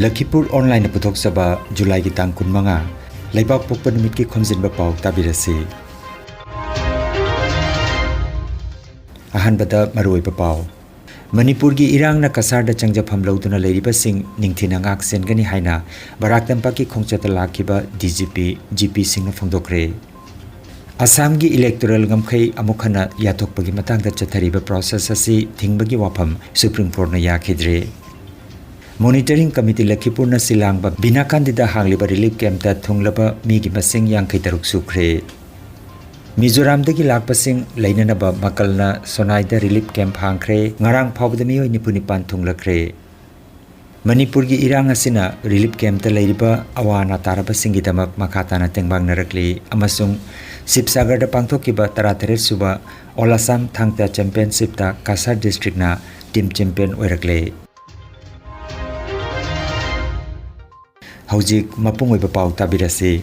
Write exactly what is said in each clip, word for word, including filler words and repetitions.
ꯂꯈꯤꯄꯨꯔ ꯑꯣꯟꯂꯥꯏꯟꯅ ꯄꯨꯊꯣꯛꯆꯕ ꯖꯨꯂꯥꯏꯒꯤ ꯇꯥꯡ ꯀꯨꯟꯃꯉꯥ, ꯂꯩꯕꯥꯛ ꯄꯣꯛꯄ ꯅꯨꯃꯤꯠꯀꯤ ꯈꯣꯝꯖꯤꯟꯕ ꯄꯥꯎ ꯇꯥꯕꯤꯔꯁꯤ꯫ ꯑꯍꯥꯟꯕꯗ ꯃꯔꯨꯑꯣꯏꯕ ꯄꯥꯎ꯫ ꯃꯅꯤꯄꯨꯔꯒꯤ ꯏꯔꯥꯡꯅ ꯀꯁꯥꯔꯗ ꯆꯪꯖꯐꯝ ꯂꯧꯗꯨꯅ ꯂꯩꯔꯤꯕꯁꯤꯡ ꯅꯤꯡꯊꯤꯅ ꯉꯥꯛ ꯁꯦꯟꯒꯅꯤ ꯍꯥꯏꯅ ꯕꯔꯥꯛ ꯇꯝꯄꯥꯛꯀꯤ ꯈꯣꯡꯆꯠꯇ ꯂꯥꯛꯈꯤꯕ ꯗꯤ ꯖꯤ ꯄꯤ, ꯖꯤ ꯄꯤꯁꯤꯡꯅ ꯐꯣꯡꯗꯣꯛꯈ꯭ꯔꯦ꯫ ꯑꯁꯥꯝꯒꯤ ꯏꯂꯦꯛꯇꯣꯔꯦꯜ ꯉꯝꯈꯩ ꯑꯃꯨꯛ ꯍꯟꯅ ꯌꯥꯊꯣꯛꯄꯒꯤ ꯃꯇꯥꯡꯗ ꯆꯠꯊꯔꯤꯕ ꯄ꯭ꯔꯣꯁꯦꯁ ꯑꯁꯤ ꯊꯤꯡꯕꯒꯤ ꯋꯥꯐꯝ ꯁꯨꯄ꯭ꯔꯤꯝ ꯀꯣꯔꯠꯅ ꯌꯥꯈꯤꯗ꯭ꯔꯦ꯫ ꯃꯣꯅꯤꯇꯔꯤꯡ ꯀꯃꯤꯇꯤ ꯂꯈꯤꯄꯨꯔꯅ ꯁꯤꯜ ꯂꯥꯡꯕ ꯕꯤꯅꯥꯀꯥꯟꯗꯤꯗ ꯍꯥꯡꯂꯤꯕ ꯔꯤꯂꯤꯐ ꯀꯦꯝꯞꯇ ꯊꯨꯡꯂꯕ ꯃꯤꯒꯤ ꯃꯁꯤꯡ ꯌꯥꯡꯈꯩ ꯇꯔꯨꯛ ꯁꯨꯈ꯭ꯔꯦ꯫ ꯃꯤꯖꯣꯔꯥꯝꯗꯒꯤ ꯂꯥꯛꯄꯁꯤꯡ ꯂꯩꯅꯅꯕ ꯃꯀꯜꯅ ꯁꯣꯅꯥꯏꯗ ꯔꯤꯂꯤꯐ ꯀꯦꯝꯞ ꯍꯥꯡꯈ꯭ꯔꯦ꯫ ꯉꯔꯥꯡ ꯐꯥꯎꯕꯗ ꯃꯤꯑꯣꯏ ꯅꯤꯐꯨ ꯅꯤꯄꯥꯟ ꯊꯨꯡꯂꯈ꯭ꯔꯦ꯫ ꯃꯅꯤꯄꯨꯔꯒꯤ ꯏꯔꯥꯡ ꯑꯁꯤꯅ ꯔꯤꯂꯤꯐ ꯀꯦꯝꯞꯇ ꯂꯩꯔꯤꯕ ꯑꯋꯥ ꯑꯅꯥ ꯇꯥꯔꯕꯁꯤꯡꯒꯤꯗꯃꯛ ꯃꯈꯥ ꯇꯥꯅ ꯇꯦꯡꯕꯥꯡꯅꯔꯛꯂꯤ ꯑꯃꯁꯨꯡ ꯁꯤꯕꯁꯥꯒꯔꯗ ꯄꯥꯡꯊꯣꯛꯈꯤꯕ ꯇꯔꯥꯇꯔꯦꯠ ꯁꯨꯕ ꯑꯣꯜ ꯑꯁꯥꯝ ꯊꯥꯡ ꯇꯥ ꯆꯦꯝꯄꯤꯌꯟꯁꯤꯞꯇ ꯀꯁꯥꯔ ꯗꯤꯁꯇ꯭ꯔꯤꯛꯅ ꯇꯤꯝ ꯆꯦꯝꯄꯤꯌꯟ ꯑꯣꯏꯔꯛꯂꯦ꯫ ꯍꯧꯖꯤꯛ ꯃꯄꯨꯡ ꯑꯣꯏꯕ ꯄꯥꯎ ꯇꯥꯕꯤꯔꯁꯤ꯫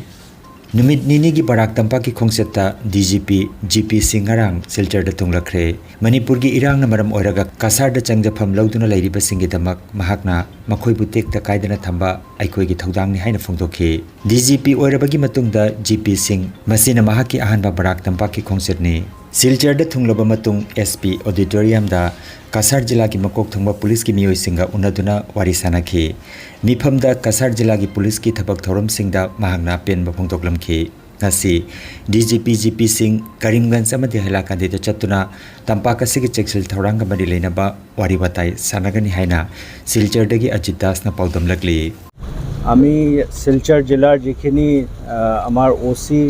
ꯅꯨꯃꯤꯠ ꯅꯤꯅꯤꯒꯤ ꯕꯔꯥꯛ ꯇꯝꯄꯥꯛꯀꯤ ꯈꯣꯡꯆꯠꯇ ꯗꯤ ꯖꯤ ꯄꯤ, ꯖꯤ ꯄꯤꯁꯤꯡ ꯉꯔꯥꯡ ꯁꯤꯜꯆꯔꯗ ꯊꯨꯡꯂꯛꯈ꯭ꯔꯦ꯫ ꯃꯅꯤꯄꯨꯔꯒꯤ ꯏꯔꯥꯡꯅ ꯃꯔꯝ ꯑꯣꯏꯔꯒ ꯀꯁꯥꯔꯗ ꯆꯪꯖꯐꯝ ꯂꯧꯗꯨꯅ ꯂꯩꯔꯤꯕꯁꯤꯡꯒꯤꯗꯃꯛ ꯃꯍꯥꯛꯅ ꯃꯈꯣꯏꯕꯨ ꯇꯦꯛꯇ ꯀꯥꯏꯗꯅ ꯊꯝꯕ ꯑꯩꯈꯣꯏꯒꯤ ꯊꯧꯗꯥꯡꯅꯤ ꯍꯥꯏꯅ ꯐꯣꯡꯗꯣꯛꯈꯤ꯫ ꯗꯤ ꯖꯤ ꯄꯤ ꯑꯣꯏꯔꯕꯒꯤ ꯃꯇꯨꯡꯗ ꯖꯤ ꯄꯤꯁꯤꯡ, ꯃꯁꯤꯅ ꯃꯍꯥꯛꯀꯤ ꯑꯍꯥꯟꯕ ꯕꯔꯥꯛ ꯇꯝꯄꯥꯛꯀꯤ ꯈꯣꯡꯆꯠꯅꯤ꯫ ꯁꯤꯜꯆꯔꯗ ꯊꯨꯡꯂꯕ ꯃꯇꯨꯡ ꯑꯦꯁ ꯄꯤ ꯑꯣꯗꯤꯇꯣꯔꯤꯌꯝꯗ ꯀꯁꯥꯔ ꯖꯤꯂꯥꯒꯤ ꯃꯀꯣꯛ ꯊꯣꯡꯕ ꯄꯨꯂꯤꯁꯀꯤ ꯃꯤꯑꯣꯏꯁꯤꯡꯒ ꯎꯅꯗꯨꯅ ꯋꯥꯔꯤ ꯁꯥꯅꯈꯤ꯫ ꯃꯤꯐꯝꯗ ꯀꯁꯥꯔ ꯖꯤꯂꯥꯒꯤ ꯄꯨꯂꯤꯁꯀꯤ ꯊꯕꯛ ꯊꯧꯔꯝꯁꯤꯡꯗ ꯃꯍꯥꯛꯅ ꯑꯄꯦꯟꯕ ꯐꯣꯡꯗꯣꯛꯂꯝꯈꯤ꯫ ꯉꯁꯤ D G P, G ꯄꯤꯁꯤꯡ Karimganj ꯑꯃꯗꯤ ꯍꯩꯂꯥꯀꯟꯗꯤꯗ ꯆꯠꯇꯨꯅ ꯇꯝꯄꯥꯛ ꯑꯁꯤꯒꯤ ꯆꯦꯛꯁꯤꯜ ꯊꯧꯔꯥꯡꯒ ꯃꯔꯤ ꯂꯩꯅꯕ ꯋꯥꯔꯤ ꯋꯥꯇꯥꯏ ꯁꯥꯟꯅꯒꯅꯤ ꯍꯥꯏꯅ ꯁꯤꯜꯆꯔꯗꯒꯤ ꯑজিꯠ ꯗꯥꯁꯅ ꯄꯥꯎꯗꯝꯂꯛꯂꯤ꯫ আমি শিলচৰ জিলাৰ যিখিনি, আহ, আমাৰ অ' চি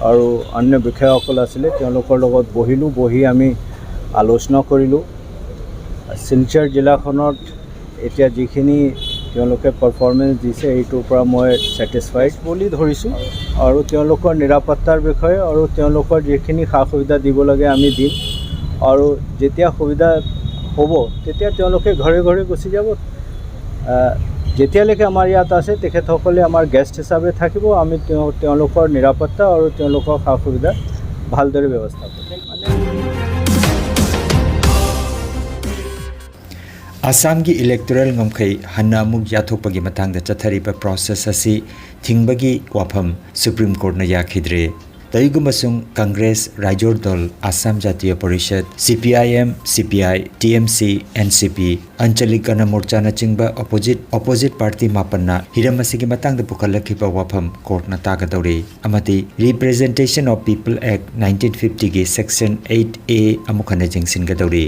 আৰু অন্য বিষয়াসকল আছিলে, তেওঁলোকৰ লগত বহিলোঁ, বহি আমি আলোচনা কৰিলোঁ। শিলচৰ জিলাখনত এতিয়া যিখিনি তেওঁলোকে পাৰফৰ্মেঞ্চ দিছে, এইটোৰ পৰা মই ছেটিছফাইড বুলি ধৰিছোঁ। আৰু তেওঁলোকৰ নিৰাপত্তাৰ বিষয়ে আৰু তেওঁলোকৰ যিখিনি সা সুবিধা দিব লাগে, আমি দিম। আৰু যেতিয়া সুবিধা হ'ব, তেতিয়া তেওঁলোকে ঘৰে ঘৰে গুচি যাব। আহ, যেতিয়ালৈকে আমাৰ ইয়াত আছে, তেখেতসকলে আমাৰ গেষ্ট হিচাপে থাকিব। আমি তেওঁ-, তেওঁলোকৰ নিৰাপত্তা আৰু তেওঁলোকৰ সা সুবিধা ভালদৰে ব্যৱস্থা কৰিম। ꯑꯁꯥꯝꯒꯤ electoral ꯉꯝꯈꯩ ꯍꯟꯅ ꯑꯃꯨꯛ ꯌꯥꯊꯣꯛꯄꯒꯤ ꯃꯇꯥꯡꯗ ꯆꯠꯊꯔꯤꯕ process ꯑꯁꯤ ꯊꯤꯡꯕꯒꯤ ꯋꯥꯐꯝ Supreme Courtꯅ ꯌꯥꯈꯤꯗ꯭ꯔꯦ꯫ ꯇꯧꯏꯒꯨꯝꯕꯁꯨꯡ ꯀꯪꯒ꯭ꯔꯦꯁ, ꯔꯥꯏꯖꯣꯔ ꯗꯜ, ꯑꯁꯥꯝ ꯖꯥꯇꯤꯌ ꯄꯔꯤꯁꯗ, CPIM, CPI, TMC, NCP, ꯑꯟꯆꯂꯤꯛ ꯒꯅ ꯃꯣꯔꯆꯥꯅꯆꯤꯡꯕ opposite, opposite party ꯃꯥꯄꯟꯅ ꯍꯤꯔꯝ ꯑꯁꯤꯒꯤ ꯃꯇꯥꯡꯗ ꯄꯨꯈꯠꯂꯛꯈꯤꯕ ꯋꯥꯐꯝ courtꯅ ꯇꯥꯒꯗꯧꯔꯤ ꯑꯃꯗꯤ Representation of People Act nineteen fiftyꯒꯤ section eight A ꯑꯃꯨꯛ ꯍꯟꯅ ꯌꯦꯡꯁꯤꯟꯒꯗꯧꯔꯤ꯫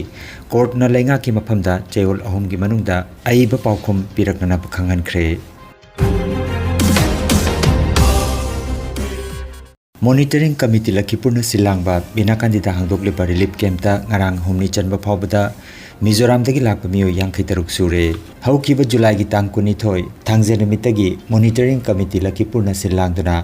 Courtꯅ ꯂꯩꯉꯥꯛꯀꯤ ꯃꯐꯝꯗ ꯆꯌꯣꯜ ꯑꯍꯨꯝꯒꯤ ꯃꯅꯨꯡꯗ ꯑꯏꯕ ꯄꯥꯎꯈꯨꯝ ꯄꯤꯔꯛꯅꯅꯕ ꯈꯪꯍꯟꯈ꯭ꯔꯦ꯫ Monitoring Committee ꯂꯈꯤꯄꯨꯔꯅ ꯁꯤꯜꯂꯥꯡꯕ ꯕꯤꯅꯥꯀꯥꯟꯗꯤꯗ ꯍꯥꯡꯗꯣꯛꯂꯤꯕ relief campꯇ ꯉꯔꯥꯡ ꯍꯨꯝꯅꯤ ꯆꯟꯕ ꯐꯥꯎꯕꯗ ꯃꯤꯖꯣꯔꯥꯝꯗꯒꯤ ꯂꯥꯛꯄ ꯃꯤꯑꯣꯏ ꯌꯥꯡꯈꯩ ꯇꯔꯨꯛ ꯁꯨꯔꯦ꯫ ꯍꯧꯈꯤꯕ ꯖꯨꯂꯥꯏꯒꯤ ꯇꯥꯡ ꯀꯨꯟꯅꯤꯊꯣꯏ, ꯊꯥꯡꯖ ꯅꯨꯃꯤꯠꯇꯒꯤ Monitoring Committee ꯂꯈꯤꯄꯨꯔꯅ ꯁꯤꯜꯂꯥꯡꯗꯨꯅ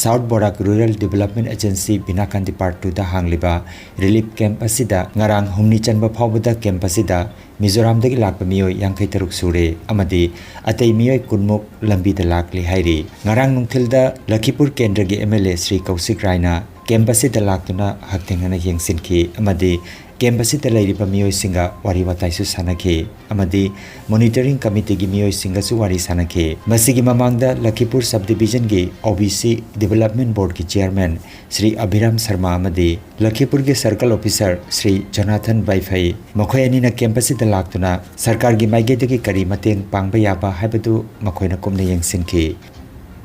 South Barak Rural Development Agency ꯕꯤꯅꯥꯀꯥꯟꯗꯤ Part twoꯗ ꯍꯥꯡꯂꯤꯕ relief camp ꯑꯁꯤꯗ ꯉꯔꯥꯡ ꯍꯨꯝꯅꯤ ꯆꯟꯕ ꯐꯥꯎꯕꯗ camp ꯑꯁꯤꯗ ꯃꯤꯖꯣꯔꯥꯝꯗꯒꯤ ꯂꯥꯛꯄ ꯃꯤꯑꯣꯏ ꯌꯥꯡꯈꯩ ꯇꯔꯨꯛ ꯁꯨꯔꯦ ꯑꯃꯗꯤ ꯑꯇꯩ ꯃꯤꯑꯣꯏ ꯀꯨꯟꯃꯨꯛ ꯂꯝꯕꯤꯗ ꯂꯥꯛꯂꯤ ꯍꯥꯏꯔꯤ꯫ ꯉꯔꯥꯡ ꯅꯨꯡꯊꯤꯜꯗ ꯂꯈꯤꯄꯨꯔ ꯀꯦꯟꯗ꯭ꯔꯒꯤ MLA ꯁ꯭ꯔꯤ ꯀꯧꯁꯤꯛ ꯔꯥꯏꯅ camp ꯑꯁꯤꯗ ꯂꯥꯛꯇꯨꯅ ꯍꯛꯊꯦꯡꯅꯅ ꯌꯦꯡꯁꯤꯟꯈꯤ ꯑꯃꯗꯤ camp ꯑꯁꯤꯗ ꯂꯩꯔꯤꯕ ꯃꯤꯑꯣꯏꯁꯤꯡꯒ ꯋꯥꯔꯤ ꯋꯥꯇꯥꯏꯁꯨ ꯁꯥꯟꯅꯈꯤ ꯑꯃꯗꯤ Monitoring Committeeꯒꯤ ꯃꯤꯑꯣꯏꯁꯤꯡꯒꯁꯨ ꯋꯥꯔꯤ ꯁꯥꯟꯅꯈꯤ꯫ ꯃꯁꯤꯒꯤ ꯃꯃꯥꯡꯗ ꯂꯈꯤꯄꯨꯔ Subdivisionꯒꯤ OBC Development Boardꯀꯤ Chairman Shri ꯑꯚꯤꯔꯥꯝ Sharma ꯑꯃꯗꯤ ꯂꯈꯤꯄꯨꯔꯒꯤ Circle Officer ꯁ꯭ꯔꯤ ꯖꯣꯅꯥꯊꯟ ꯕꯥꯏꯐꯩ, ꯃꯈꯣꯏ ꯑꯅꯤꯅ camp ꯑꯁꯤꯗ ꯂꯥꯛꯇꯨꯅ ꯁꯔꯀꯥꯔꯒꯤ ꯃꯥꯏꯀꯩꯗꯒꯤ ꯀꯔꯤ ꯃꯇꯦꯡ ꯄꯥꯡꯕ ꯌꯥꯕ ꯍꯥꯏꯕꯗꯨ ꯃꯈꯣꯏꯅ ꯀꯨꯞꯅ ꯌꯦꯡꯁꯤꯟꯈꯤ꯫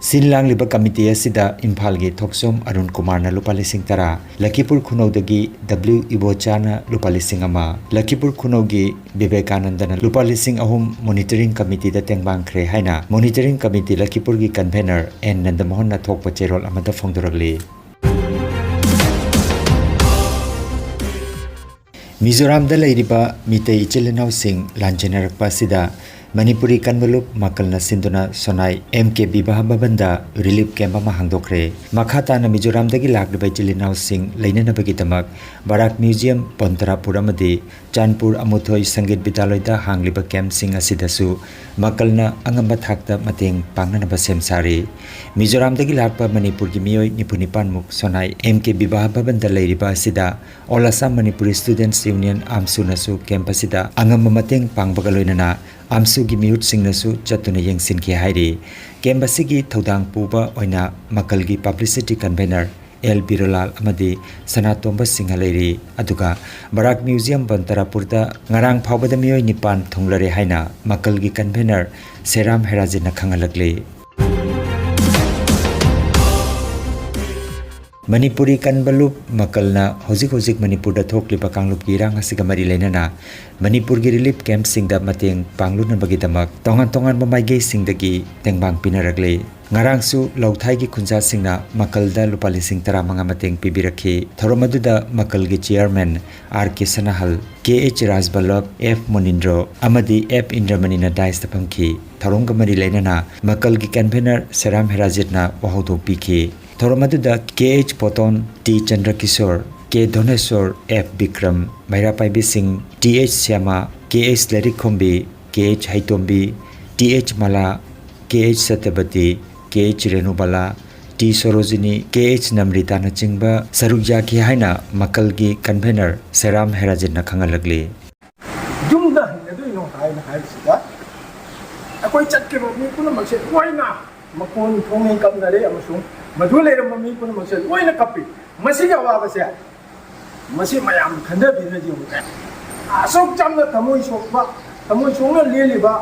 ꯁꯤꯟ ꯂꯥꯡꯂꯤꯕ committee ꯑꯁꯤꯗ ꯏꯝꯐꯥꯜꯒꯤ ꯊꯣꯛꯆꯣꯝ ꯑꯔꯨꯟ ꯀꯨꯃꯥꯔꯅ ꯂꯨꯄꯥ ꯂꯤꯁꯤꯡ ꯇꯔꯥ, ꯂꯈꯤꯄꯨꯔ ꯈꯨꯅꯧꯗꯒꯤ W ꯏꯕꯣꯆꯥꯅ ꯂꯨꯄꯥ ꯂꯤꯁꯤꯡ ꯑꯃ, ꯂꯈꯤꯄꯨꯔ ꯈꯨꯅꯧꯒꯤ ꯕꯤꯕꯦꯀꯥꯅꯟꯗꯅ ꯂꯨꯄꯥ ꯂꯤꯁꯤꯡ ꯑꯍꯨꯝ Monitoring Committeeꯗ ꯇꯦꯡꯕꯥꯡꯈ꯭ꯔꯦ ꯍꯥꯏꯅ Monitoring Committee ꯂꯈꯤꯄꯨꯔꯒꯤ convener N ꯅꯟꯗꯃꯣꯍꯟꯅ ꯊꯣꯛꯄ ꯆꯦꯔꯣꯜ ꯑꯃꯗ ꯐꯣꯡꯗꯣꯔꯛꯂꯤ꯫ ꯃꯤꯖꯣꯔꯥꯝꯗ ꯂꯩꯔꯤꯕ ꯃꯤꯇꯩ ꯏꯆꯤꯜ ꯏꯅꯥꯎꯁꯤꯡ ꯂꯥꯟꯖꯦꯟꯅꯔꯛꯄ ꯑꯁꯤꯗ ꯃꯅꯤꯄꯨꯔꯤ ꯀꯟꯕ ꯂꯨꯞ ꯃꯀꯜꯅ ꯁꯤꯟꯗꯨꯅ ꯁꯣꯅꯥꯏ ꯑꯦꯝ ꯀꯦ ꯕꯤꯕꯥꯍ ꯚꯕꯟꯗ ꯔꯤꯂꯤꯐ ꯀꯦꯝꯞ ꯑꯃ ꯍꯥꯡꯗꯣꯛꯈ꯭ꯔꯦ꯫ ꯃꯈꯥ ꯇꯥꯅ ꯃꯤꯖꯣꯔꯥꯝꯗꯒꯤ ꯂꯥꯛꯂꯤꯕ ꯏꯆꯤꯜ ꯏꯅꯥꯎꯁꯤꯡ ꯂꯩꯅꯅꯕꯒꯤꯗꯃꯛ ꯕꯔꯥꯛ ꯃ꯭ꯌꯨꯖꯤꯌꯝ, ꯕꯣꯟꯇꯔꯥꯄꯨꯔ ꯑꯃꯗꯤ ꯆꯥꯟꯄꯨꯔ ꯑꯃꯨꯊꯣꯏ ꯁꯪꯒꯤꯠ ꯕꯤꯗ꯭ꯌꯥꯂꯣꯏꯗ ꯍꯥꯡꯂꯤꯕ ꯀꯦꯝꯞꯁꯤꯡ ꯑꯁꯤꯗꯁꯨ ꯃꯀꯜꯅ ꯑꯉꯝꯕ ꯊꯥꯛꯇ ꯃꯇꯦꯡ ꯄꯥꯡꯅꯅꯕ ꯁꯦꯝ ꯁꯥꯔꯤ꯫ ꯃꯤꯖꯣꯔꯥꯝꯗꯒꯤ ꯂꯥꯛꯄ ꯃꯅꯤꯄꯨꯔꯒꯤ ꯃꯤꯑꯣꯏ ꯅꯤꯐꯨ ꯅꯤꯄꯥꯟꯃꯨꯛ ꯁꯣꯅꯥꯏ ꯑꯦꯝ ꯀꯦ ꯕꯤꯕꯥꯍ ꯚꯕꯟꯗ ꯂꯩꯔꯤꯕ ꯑꯁꯤꯗ All Assam Manipuri Students Union, ꯑꯥꯝꯁꯨꯅꯁꯨ ꯀꯦꯝꯞ ꯑꯁꯤꯗ ꯑꯉꯝꯕ ꯃꯇꯦꯡ ꯄꯥꯡꯕꯒ ꯂꯣꯏꯅꯅ ꯑꯥꯝꯁꯨꯒꯤ ꯃꯤꯍꯨꯠꯁꯤꯡꯅꯁꯨ ꯆꯠꯇꯨꯅ ꯌꯦꯡꯁꯤꯟꯈꯤ ꯍꯥꯏꯔꯤ꯫ ꯀꯦꯝꯞ ꯑꯁꯤꯒꯤ ꯊꯧꯗꯥꯡ ꯄꯨꯕ ꯑꯣꯏꯅ ꯃꯀꯜꯒꯤ ꯄꯕ꯭ꯂꯤꯁꯤꯇꯤ ꯀꯟꯚꯦꯅꯔ ꯑꯦꯜ ꯕꯤꯔꯨꯂꯥꯜ ꯑꯃꯗꯤ ꯁꯅꯥꯇꯣꯝꯕ ꯁꯤꯡꯍ ꯂꯩꯔꯤ꯫ ꯑꯗꯨꯒ ꯕꯔꯥꯛ ꯃ꯭ꯌꯨꯖꯤꯌꯝ ꯕꯟꯇꯔꯥꯄꯨꯔꯗ ꯉꯔꯥꯡ ꯐꯥꯎꯕꯗ ꯃꯤꯑꯣꯏ ꯅꯤꯄꯥꯟ ꯊꯨꯡꯂꯔꯦ ꯍꯥꯏꯅ ꯃꯀꯜꯒꯤ ꯀꯟꯚꯦꯅꯔ ꯁꯦꯔꯥꯝ ꯍꯦꯔꯥꯖꯤꯠꯅ ꯈꯪꯍꯜꯂꯛꯂꯤ꯫ ꯃꯅꯤꯄꯨꯔꯤ ꯀꯟꯕ ꯂꯨꯞ ꯃꯀꯜꯅ ꯍꯧꯖꯤꯛ ꯍꯧꯖꯤꯛ ꯃꯅꯤꯄꯨꯔꯗ ꯊꯣꯛꯂꯤꯕ ꯀꯥꯡꯂꯨꯞꯀꯤ ꯏꯔꯥꯡ ꯑꯁꯤꯒ ꯃꯔꯤ ꯂꯩꯅꯅ ꯃꯅꯤꯄꯨꯔꯒꯤ ꯔꯤꯂꯤꯐ ꯀꯦꯝꯞꯁꯤꯡꯗ ꯃꯇꯦꯡ ꯄꯥꯡꯂꯨꯅꯕꯒꯤꯗꯃꯛ ꯇꯣꯉꯥꯟ ꯇꯣꯉꯥꯟꯕ ꯃꯥꯏꯀꯩꯁꯤꯡꯗꯒꯤ ꯇꯦꯡꯕꯥꯡ ꯄꯤꯅꯔꯛꯂꯤ꯫ ꯉꯔꯥꯡꯁꯨ ꯂꯧꯊꯥꯏꯒꯤ ꯈꯨꯟꯖꯥꯁꯤꯡꯅ ꯃꯀꯜꯗ ꯂꯨꯄꯥ ꯂꯤꯁꯤꯡ ꯇꯔꯥꯃꯉꯥ ꯃꯇꯦꯡ ꯄꯤꯕꯤꯔꯛꯈꯤ꯫ ꯊꯧꯔꯝ ꯑꯗꯨꯗ ꯃꯀꯜꯒꯤ ꯆꯤꯌꯔꯃꯦꯟ ꯑꯥꯔ ꯀꯦ ꯁꯅꯥꯍꯜ, ꯀꯦ ꯑꯩꯆ ꯔꯥꯖꯕꯜꯂꯚ, ꯑꯦꯐ ꯃꯨꯅꯤꯟꯗ꯭ꯔꯣ ꯑꯃꯗꯤ ꯑꯦꯐ ꯏꯟꯗ꯭ꯔꯃꯅꯤꯅ ꯗꯥꯏꯁꯇ ꯐꯝꯈꯤ꯫ ꯊꯧꯔꯝꯒ ꯃꯔꯤ ꯂꯩꯅꯅ ꯃꯀꯜꯒꯤ ꯀꯟꯚꯦꯅꯔ ꯁꯦꯔꯥꯝ ꯍꯦꯔꯥꯖꯤꯠꯅ ꯋꯥꯍꯧꯗꯣꯛ ꯄꯤꯈꯤ꯫ ꯊꯧꯔꯝ ꯑꯗꯨꯗ ꯀꯦ ꯑꯩꯆ ꯄꯣꯇꯣꯟ, ꯇꯤ ꯆꯟꯗ꯭ꯔꯀꯤꯁꯣꯔ, ꯀꯦ ꯙꯣꯅꯦꯁꯣꯔ, ꯑꯦꯐ ꯕꯤꯀ꯭ꯔꯝ, ꯃꯩꯔꯥ ꯄꯥꯏꯕꯤꯁꯤꯡ, ꯇꯤ ꯑꯩꯆ ꯁ꯭ꯌꯥꯃꯥ, ꯀꯦ ꯑꯩꯆ ꯂꯥꯏꯔꯤꯛꯈꯣꯝꯕꯤ, ꯀꯦ ꯑꯩꯆ ꯍꯩꯇꯣꯝꯕꯤ, ꯇꯤ ꯑꯩꯆ ꯃꯂꯥ, ꯀꯦ ꯑꯩꯆ ꯁꯇ꯭ꯌꯕꯇꯤ, ꯀꯦ ꯑꯩꯆ ꯔꯦꯅꯨꯕꯂꯥ, ꯇꯤ ꯁꯣꯔꯣꯖꯤꯅꯤ, ꯀꯦ ꯑꯩꯆ ꯅꯝꯔꯤꯇꯥꯅꯆꯤꯡꯕ ꯁꯔꯨꯛ ꯌꯥꯈꯤ ꯍꯥꯏꯅ ꯃꯀꯜꯒꯤ ꯀꯟꯚꯦꯅꯔ ꯁꯦꯔꯥꯝ ꯍꯦꯔꯥꯖꯤꯠꯅ ꯈꯪꯍꯜꯂꯛꯂꯤ꯫ ꯌꯨꯝꯗ ꯍꯟꯒꯗꯣꯏꯅꯣ ꯍꯥꯏꯅ ꯍꯥꯏꯕꯁꯤꯗ ꯑꯩꯈꯣꯏ ꯆꯠꯈꯤꯕ ꯃꯤ ꯄꯨꯝꯅꯃꯛꯁꯦ ꯂꯣꯏꯅ ꯃꯀꯣꯟ ꯊꯣꯡꯅꯩ ꯀꯞꯅꯔꯦ ꯑꯃꯁꯨꯡ ꯃꯗꯨ ꯂꯩꯔꯝꯕ ꯃꯤ ꯄꯨꯝꯅꯃꯛꯁꯦ ꯂꯣꯏꯅ ꯀꯞꯄꯤ꯫ ꯃꯁꯤꯒꯤ ꯑꯋꯥꯕꯁꯦ ꯃꯁꯤ ꯃꯌꯥꯝ ꯈꯟꯊꯕꯤꯗꯨꯅ ꯌꯦꯡꯉꯨꯅꯦ꯫ ꯑꯁꯨꯛ ꯌꯥꯝꯅ ꯊꯃꯣꯏ ꯁꯣꯛꯄ, ꯊꯃꯣꯏ ꯁꯣꯛꯅ ꯂꯦꯜꯂꯤꯕ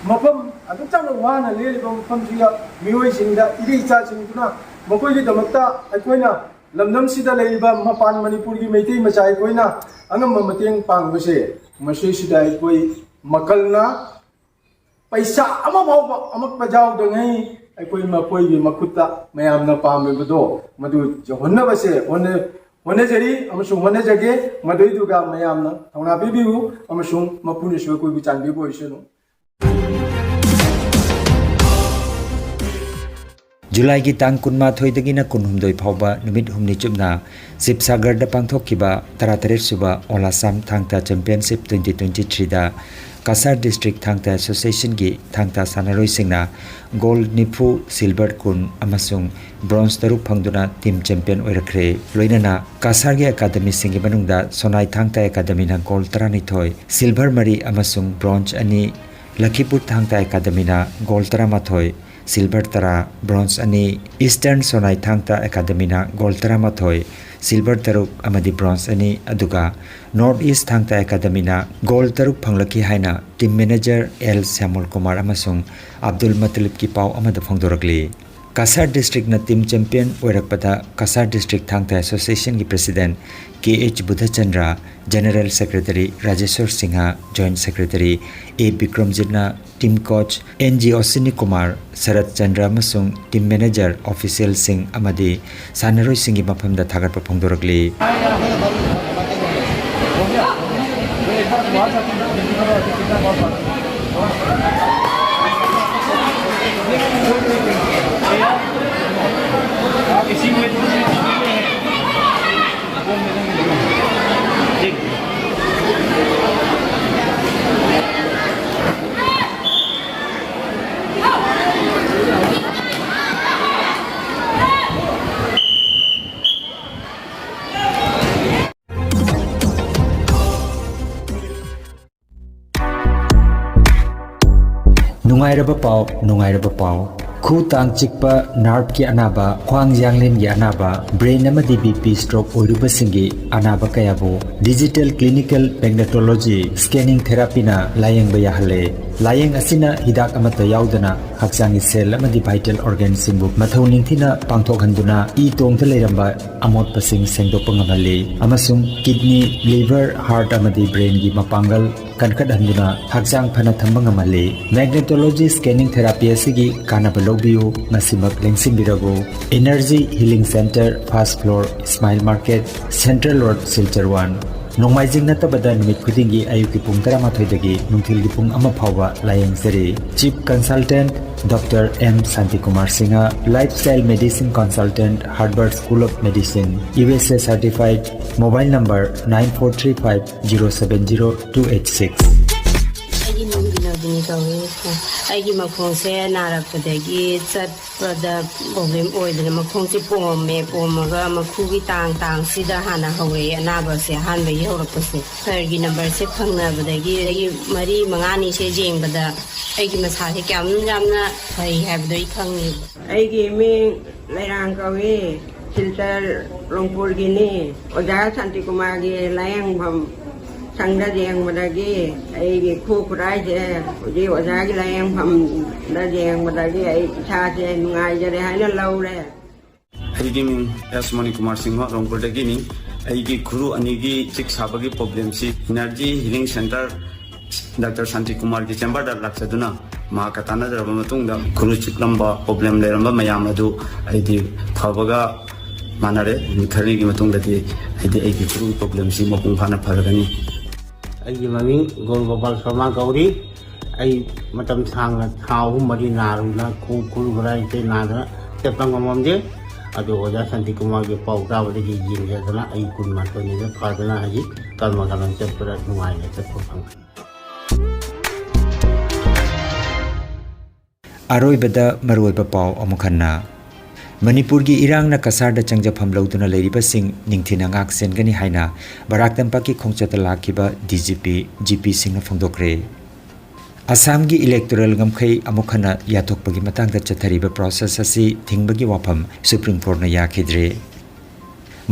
ꯃꯐꯝ, ꯑꯗꯨꯛ ꯌꯥꯝꯅ ꯋꯥꯅ ꯂꯦꯜꯂꯤꯕ ꯃꯐꯝꯁꯤꯗ ꯃꯤꯑꯣꯏꯁꯤꯡꯗ, ꯏꯔꯩ ꯏꯆꯥꯁꯤꯡꯗꯨꯅ ꯃꯈꯣꯏꯒꯤꯗꯃꯛꯇ ꯑꯩꯈꯣꯏꯅ ꯂꯝꯗꯝꯁꯤꯗ ꯂꯩꯔꯤꯕ ꯃꯄꯥꯟ ꯃꯅꯤꯄꯨꯔꯒꯤ ꯃꯩꯇꯩ ꯃꯆꯥ ꯑꯩꯈꯣꯏꯅ ꯑꯉꯝꯕ ꯃꯇꯦꯡ ꯄꯥꯡꯕꯁꯦ, ꯃꯁꯤꯁꯤꯗ ꯑꯩꯈꯣꯏ ꯃꯀꯜꯅ ꯄꯩꯁꯥ ꯑꯃ ꯐꯥꯎꯕ ꯑꯃꯛꯄ ꯌꯥꯎꯗ꯭ꯔꯤꯉꯩ ꯑꯩꯈꯣꯏ ꯃꯈꯣꯏꯒꯤ ꯃꯈꯨꯠꯇ ꯃꯌꯥꯝꯅ ꯄꯥꯝꯂꯤꯕꯗꯣ ꯃꯗꯨ ꯌꯧꯍꯟꯅꯕꯁꯦ ꯍꯣꯠꯅ-, ꯍꯣꯠꯅꯖꯔꯤ ꯑꯃꯁꯨꯡ ꯍꯣꯠꯅꯖꯒꯦ꯫ ꯃꯗꯨꯏꯗꯨꯒ ꯃꯌꯥꯝꯅ ꯊꯧꯅꯥ ꯄꯤꯕꯤꯌꯨ ꯑꯃꯁꯨꯡ ꯃꯄꯨꯅꯁꯨ ꯑꯩꯈꯣꯏꯕꯨ ꯆꯥꯟꯕꯤꯕ ꯑꯣꯏꯁꯅꯨ꯫ ꯖꯨꯂꯥꯏꯒꯤ ꯇꯥꯡ ꯀꯨꯟꯃꯥꯊꯣꯏꯗꯒꯤꯅ ꯀꯨꯟꯍꯨꯝꯗꯣꯏ ꯐꯥꯎꯕ ꯅꯨꯃꯤꯠ ꯍꯨꯝꯅꯤ ꯆꯨꯞꯅ ꯁꯤꯕꯁꯥꯒꯔꯗ ꯄꯥꯡꯊꯣꯛꯈꯤꯕ ꯇꯔꯥꯇꯔꯦꯠ ꯁꯨꯕ ꯑꯣꯂꯥꯁꯥꯝ ꯊꯥꯡ ꯇꯥ ꯆꯦꯝꯄꯤꯌꯟꯁꯤꯞ ꯇ꯭ꯋꯦꯟꯇꯤ ꯇ꯭ꯋꯦꯟꯇꯤ ꯊ꯭ꯔꯤꯗ ꯀꯁꯥꯔ ꯗꯤꯁꯇ꯭ꯔꯤꯛ ꯊꯥꯡ ꯇꯥ ꯑꯦꯁꯣꯁꯤꯌꯦꯁꯟꯒꯤ ꯊꯥꯡ ꯇꯥ ꯁꯥꯟꯅꯔꯣꯏꯁꯤꯡꯅ ꯒꯣꯜꯗ ꯅꯤꯐꯨ, ꯁꯤꯜꯚꯔ ꯀꯨꯟ ꯑꯃꯁꯨꯡ ꯕ꯭ꯔꯣꯟꯖ ꯇꯔꯨꯛ ꯐꯪꯗꯨꯅ ꯇꯤꯝ ꯆꯦꯝꯄꯤꯌꯟ ꯑꯣꯏꯔꯛꯈ꯭ꯔꯦ꯫ ꯂꯣꯏꯅꯅ ꯀꯁꯥꯔꯒꯤ ꯑꯦꯀꯥꯗꯃꯤꯁꯤꯡꯒꯤ ꯃꯅꯨꯡꯗ ꯁꯣꯅꯥꯏ ꯊꯥꯡ ꯇꯥ ꯑꯦꯀꯥꯗꯃꯤꯅ ꯒꯣꯜꯗ ꯇꯔꯥꯅꯤꯊꯣꯏ, ꯁꯤꯜꯚꯔ ꯃꯔꯤ ꯑꯃꯁꯨꯡ ꯕ꯭ꯔꯣꯟꯖ ꯑꯅꯤ, ꯂꯈꯤꯄꯨꯔ ꯊꯥꯡ ꯇꯥ ꯑꯦꯀꯥꯗꯃꯤꯅ ꯒꯣꯜꯗ ꯇꯔꯥꯃꯥꯊꯣꯏ, ꯁꯤꯜꯚꯔ ꯇꯔꯥ, ꯕ꯭ꯔꯣꯟꯖ ꯑꯅꯤ, ꯏꯁꯇꯔꯟ ꯁꯣꯅꯥꯏ ꯊꯥꯡ ꯇꯥ ꯑꯦꯀꯥꯗꯃꯤꯅ ꯒꯣꯜꯗ ꯇꯔꯥꯃꯥꯊꯣꯏ, ꯁꯤꯜꯚꯔ ꯇꯔꯨꯛ ꯑꯃꯗꯤ ꯕ꯭ꯔꯣꯟꯖ ꯑꯅꯤ, ꯑꯗꯨꯒ ꯅꯣꯔꯠ ꯏꯁ ꯊꯥꯡ ꯇꯥ ꯑꯦꯀꯥꯗꯃꯤꯅ ꯒꯣꯜꯗ ꯇꯔꯨꯛ ꯐꯪꯂꯛꯈꯤ ꯍꯥꯏꯅ team manager L Shyamol Kumar ꯑꯃꯁꯨꯡ ꯑꯕꯗꯨꯜ ꯃꯇꯂꯤꯕꯀꯤ ꯄꯥꯎ ꯑꯃꯗ ꯐꯣꯡꯗꯣꯔꯛꯂꯤ꯫ ꯀꯁꯥꯔ ꯗꯤꯁꯇ꯭ꯔꯤꯛꯅ ꯇꯤꯝ ꯆꯦꯝꯄꯤꯌꯟ ꯑꯣꯏꯔꯛꯄꯗ ꯀꯁꯥꯔ ꯗꯤꯁꯇ꯭ꯔꯤꯛ ꯊꯥꯡ ꯇꯥ ꯑꯦꯁꯣꯁꯤꯌꯦꯁꯟꯒꯤ president K H Budhachandra, general secretary Rajeshwar Singh, joint secretary A ꯕꯤꯀ꯭ꯔꯝꯖꯤꯠꯅ, team coach N G Ashwini Kumar, Sarat Chandra ꯑꯃꯁꯨꯡ ꯇꯤꯝ ꯃꯦꯅꯦꯖꯔ, ꯑꯣꯐꯤꯁꯤꯌꯦꯜꯁꯤꯡ ꯑꯃꯗꯤ ꯁꯥꯟꯅꯔꯣꯏꯁꯤꯡꯒꯤ ꯃꯐꯝꯗ ꯊꯥꯒꯠꯄ ꯐꯣꯡꯗꯣꯔꯛꯂꯤ꯫ ꯅꯨꯡꯉꯥꯏꯔꯕ ꯄꯥꯎ, ꯅꯨꯡꯉꯥꯏꯔꯕ ꯄꯥꯎ꯫ ꯈꯨ ꯇꯥꯡ ꯆꯤꯛꯄ, ꯅꯥꯔꯚꯀꯤ ꯑꯅꯥꯕ, ꯈ꯭ꯋꯥꯡ ꯌꯥꯡꯂꯦꯟꯒꯤ ꯑꯅꯥꯕ, ꯕ꯭ꯔꯦꯟ ꯑꯃꯗꯤ ꯕꯤ ꯄꯤ ꯁ꯭ꯇ꯭ꯔꯣꯛ ꯑꯣꯏꯔꯨꯕꯁꯤꯡꯒꯤ ꯑꯅꯥꯕ ꯀꯌꯥꯕꯨ ꯗꯤꯖꯤꯇꯦꯜ ꯀ꯭ꯂꯤꯅꯤꯀꯦꯜ ꯃꯦꯒꯅꯦꯇꯣꯂꯣꯖꯤ ꯁ꯭ꯀꯦꯅꯤꯡ ꯊꯦꯔꯥꯄꯤꯅ ꯂꯥꯌꯦꯡꯕ ꯌꯥꯍꯜꯂꯦ꯫ ꯂꯥꯌꯦꯡ ꯑꯁꯤꯅ ꯍꯤꯗꯥꯛ ꯑꯃꯠꯇ ꯌꯥꯎꯗꯅ ꯍꯛꯆꯥꯡꯒꯤ ꯁꯦꯜ ꯑꯃꯗꯤ ꯚꯥꯏꯇꯦꯜ ꯑꯣꯔꯒꯥꯟꯁꯤꯡꯕꯨ ꯃꯊꯧ ꯅꯤꯡꯊꯤꯅ ꯄꯥꯡꯊꯣꯛꯍꯟꯗꯨꯅ ꯏ ꯇꯣꯡꯗ ꯂꯩꯔꯝꯕ ꯑꯃꯣꯠꯄꯁꯤꯡ ꯁꯦꯡꯗꯣꯛꯄ ꯉꯝꯍꯜꯂꯤ ꯑꯃꯁꯨꯡ ꯀꯤꯗꯅꯤ, ꯂꯤꯚꯔ, ꯍꯥꯔꯠ ꯑꯃꯗꯤ ꯕ꯭ꯔꯦꯟꯒꯤ ꯃꯄꯥꯡꯒꯜ ꯀꯟꯈꯠꯍꯟꯗꯨꯅ ꯍꯛꯆꯥꯡ ꯐꯅ ꯊꯝꯕ ꯉꯝꯍꯜꯂꯤ꯫ ꯃꯦꯒꯅꯦꯇꯣꯂꯣꯖꯤ ꯁ꯭ꯀꯦꯅꯤꯡ ꯊꯦꯔꯥꯄꯤ ꯑꯁꯤꯒꯤ ꯀꯥꯟꯅꯕ ꯂꯧꯕꯤꯌꯨ, ꯃꯁꯤꯃꯛ ꯂꯦꯡꯁꯤꯟꯕꯤꯔꯕꯨ꯫ Energy healing centre, first floor, smile market, central road, Silchar one. ꯅꯣꯡꯃꯥꯏꯖꯤꯡ ꯅꯠꯇꯕꯗ ꯅꯨꯃꯤꯠ ꯈꯨꯗꯤꯡꯒꯤ ꯑꯌꯨꯛꯀꯤ ꯄꯨꯡ ꯇꯔꯥꯃꯥꯊꯣꯏꯗꯒꯤ ꯅꯨꯡꯊꯤꯜꯒꯤ ꯄꯨꯡ ꯑꯃ ꯐꯥꯎꯕ ꯂꯥꯌꯦꯡꯖꯔꯤ꯫ Chief Consultant Doctor M Shantikumar Singha, Lifestyle Medicine Consultant, Harvard School of Medicine, U S A certified, mobile number nine four three five zero seven zero two eight six. ꯑꯩꯒꯤ ꯃꯤꯡ ꯕꯤꯅꯣꯗꯤꯅꯤ ꯀꯧꯏ꯫ ꯑꯩꯒꯤ ꯃꯈꯣꯡꯁꯦ ꯅꯥꯔꯛꯄꯗꯒꯤ ꯆꯠꯄꯗ problem ꯑꯣꯏꯗꯅ ꯃꯈꯣꯡꯁꯦ ꯄꯣꯝꯃꯦ꯫ ꯄꯣꯝꯃꯒ ꯃꯈꯨꯒꯤ ꯇꯥꯡ ꯇꯥꯡꯁꯤꯗ ꯍꯥꯟꯅ ꯍꯧꯔꯛꯑꯦ ꯑꯅꯥꯕꯁꯦ꯫ ꯑꯍꯥꯟꯕꯒꯤ ꯍꯧꯔꯛꯄꯁꯦ ꯁꯔꯒꯤ numberꯁꯦ ꯐꯪꯅꯕꯗꯒꯤ ꯑꯩꯒꯤ ꯃꯔꯤ ꯃꯉꯥꯅꯤꯁꯦ ꯌꯦꯡꯕꯗ ꯑꯩꯒꯤ ꯃꯁꯥꯁꯦ ꯀꯌꯥꯝ ꯌꯥꯝꯅ ꯐꯩ ꯍꯥꯏꯕꯗꯣ ꯑꯩ ꯈꯪꯉꯦ꯫ ꯑꯩꯒꯤ ꯏꯃꯤꯡ ꯂꯩꯔꯥꯡ ꯀꯧꯏ, ꯁꯤꯜꯆꯔ ꯔꯣꯡꯄꯨꯔꯒꯤꯅꯤ꯫ ꯑꯣꯖꯥ ꯁꯥꯟꯇꯤꯀꯨꯃꯥꯔꯒꯤ ꯂꯥꯌꯦꯡꯐꯝ ꯁꯪꯗ ꯌꯦꯡꯕꯗꯒꯤ ꯑꯩꯒꯤ ꯈꯨ ꯈꯨꯔꯥꯏꯁꯦ ꯍꯧꯖꯤꯛ ꯑꯣꯖꯥꯒꯤ ꯂꯥꯌꯦꯡꯐꯝꯗ ꯌꯦꯡꯕꯗꯒꯤ ꯑꯩ ꯏꯁꯥꯁꯦ ꯅꯨꯡꯉꯥꯏꯖꯔꯦ ꯍꯥꯏꯅ ꯂꯧꯔꯦ꯫ ꯑꯩꯒꯤ ꯃꯤꯡ ꯑꯦꯁ ꯃꯅꯤꯀꯨꯃꯥꯔ ꯁꯤꯡꯍ, ꯔꯣꯡꯄꯨꯔꯗꯒꯤꯅꯤ꯫ ꯑꯩꯒꯤ ꯈꯨꯔꯨ ꯑꯅꯤꯒꯤ ꯆꯤꯛ ꯁꯥꯕꯒꯤ problemꯁꯤ Energy Healing Centre ꯗꯥꯛꯇꯔ ꯁꯥꯟꯇꯤꯀꯨꯃꯥꯔꯒꯤ chamberꯗ ꯂꯥꯛꯆꯗꯨꯅ ꯃꯍꯥꯛꯀ ꯇꯥꯟꯅꯖꯔꯕ ꯃꯇꯨꯡꯗ ꯈꯨꯔꯨ ꯆꯤꯛꯂꯝꯕ problem ꯂꯩꯔꯝꯕ ꯃꯌꯥꯝ ꯑꯗꯨ ꯑꯩꯗꯤ ꯐꯕꯒ ꯃꯥꯟꯅꯔꯦ꯫ ꯅꯨꯃꯤꯠ ꯈꯔꯅꯤꯒꯤ ꯃꯇꯨꯡꯗꯗꯤ ꯑꯩꯗꯤ ꯑꯩꯒꯤ ꯈꯨꯔꯨ problemꯁꯤ ꯃꯄꯨꯡ ꯐꯥꯅ ꯐꯔꯒꯅꯤ꯫ ꯑꯩꯒꯤ ꯃꯃꯤꯡ ꯒꯣꯜ ꯒꯣꯄꯥꯜ ꯁꯔꯃ ꯀꯧꯔꯤ꯫ ꯑꯩ ꯃꯇꯝ ꯁꯥꯡꯅ ꯊꯥ ꯑꯍꯨꯝ ꯃꯔꯤ ꯅꯥꯔꯨꯅ ꯈꯣꯡ ꯈꯨꯔꯨ ꯈꯨꯔꯥꯏ ꯑꯇꯩ ꯅꯥꯗꯅ ꯆꯠꯄ ꯉꯝꯃꯝꯗꯦ꯫ ꯑꯗꯨ ꯑꯣꯖꯥ ꯁꯥꯟꯇꯤꯀꯨꯃꯥꯔꯒꯤ ꯄꯥꯎ ꯇꯥꯕꯗꯒꯤ ꯌꯦꯡꯖꯗꯅ ꯑꯩ ꯀꯨꯟꯃꯥꯊꯣꯏꯅꯤꯗ ꯐꯗꯅ ꯍꯧꯖꯤꯛ ꯀꯔꯃ ꯀꯔꯝ ꯆꯠꯄꯗ ꯅꯨꯡꯉꯥꯏꯅ ꯆꯠꯄ ꯐꯪꯉꯦ꯫ ꯑꯔꯣꯏꯕꯗ ꯃꯔꯨꯑꯣꯏꯕ ꯄꯥꯎ ꯑꯃꯨꯛ ꯍꯟꯅ꯫ ꯃꯅꯤꯄꯨꯔꯒꯤ ꯏꯔꯥꯡꯅ ꯀꯁꯥꯔꯗ ꯆꯪꯖꯐꯝ ꯂꯧꯗꯨꯅ ꯂꯩꯔꯤꯕꯁꯤꯡ ꯅꯤꯡꯊꯤꯅ ꯉꯥꯛ ꯁꯦꯟꯒꯅꯤ ꯍꯥꯏꯅ ꯕꯔꯥꯛ ꯇꯝꯄꯥꯛꯀꯤ ꯈꯣꯡꯆꯠꯇ ꯂꯥꯛꯈꯤꯕ D G P G P ꯁꯤꯡꯅ ꯐꯣꯡꯗꯣꯛꯈ꯭ꯔꯦ꯫ ꯑꯁꯥꯝꯒꯤ electoral ꯉꯝꯈꯩ ꯑꯃꯨꯛ ꯍꯟꯅ ꯌꯥꯊꯣꯛꯄꯒꯤ ꯃꯇꯥꯡꯗ ꯆꯠꯊꯔꯤꯕ process ꯑꯁꯤ ꯊꯤꯡꯕꯒꯤ ꯋꯥꯐꯝ Supreme Courtꯅ ꯌꯥꯈꯤꯗ꯭ꯔꯦ꯫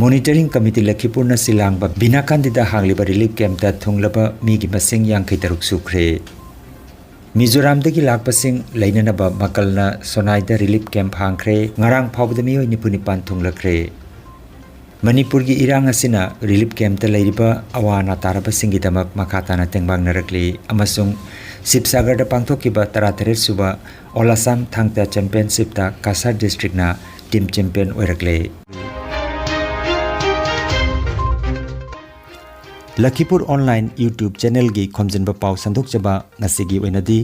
Monitoring Committee ꯂꯈꯤꯄꯨꯔꯅ ꯁꯤꯂꯥꯡꯕ ꯕꯤꯅꯥꯀꯥꯟꯗꯤꯗ ꯍꯥꯡꯂꯤꯕ relief campꯇ ꯊꯨꯡꯂꯕ ꯃꯤꯒꯤ ꯃꯁꯤꯡ ꯌꯥꯡꯈꯩ ꯇꯔꯨꯛ ꯁꯨꯈ꯭ꯔꯦ꯫ ꯃꯤꯖꯣꯔꯥꯝꯗꯒꯤ ꯂꯥꯛꯄꯁꯤꯡ ꯂꯩꯅꯅꯕ ꯃꯀꯜꯅ ꯁꯣꯅꯥꯏꯗ relief camp ꯍꯥꯡꯈ꯭ꯔꯦ꯫ ꯉꯔꯥꯡ ꯐꯥꯎꯕꯗ ꯃꯤꯑꯣꯏ ꯅꯤꯐꯨ ꯅꯤꯄꯥꯟ ꯊꯨꯡꯂꯈ꯭ꯔꯦ꯫ ꯃꯅꯤꯄꯨꯔꯒꯤ ꯏꯔꯥꯡ ꯑꯁꯤꯅ relief campꯇ ꯂꯩꯔꯤꯕ ꯑꯋꯥ ꯑꯅꯥ ꯇꯥꯔꯕꯁꯤꯡꯒꯤꯗꯃꯛ ꯃꯈꯥ ꯇꯥꯅ ꯇꯦꯡꯕꯥꯡꯅꯔꯛꯂꯤ ꯑꯃꯁꯨꯡ ꯁꯤꯕꯁꯥꯒꯔꯗ ꯄꯥꯡꯊꯣꯛꯈꯤꯕ ꯇꯔꯥꯇꯔꯦꯠ ꯁꯨꯕ All Assam Thangta Championshipꯇ ꯀꯁꯥꯔ districtꯅ team champion ꯑꯣꯏꯔꯛꯂꯦ꯫ ꯂꯈꯤꯄꯨꯔ ꯑꯣꯟꯂꯥꯏꯟ YouTube ꯆꯦꯅꯦꯜꯒꯤ ꯈꯣꯝꯖꯤꯟꯕ ꯄꯥꯎ ꯁꯟꯗꯣꯛꯆꯕ ꯉꯁꯤꯒꯤ ꯑꯣꯏꯅꯗꯤ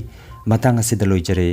ꯃꯇꯥꯡ ꯑꯁꯤꯗ ꯂꯣꯏꯖꯔꯦ꯫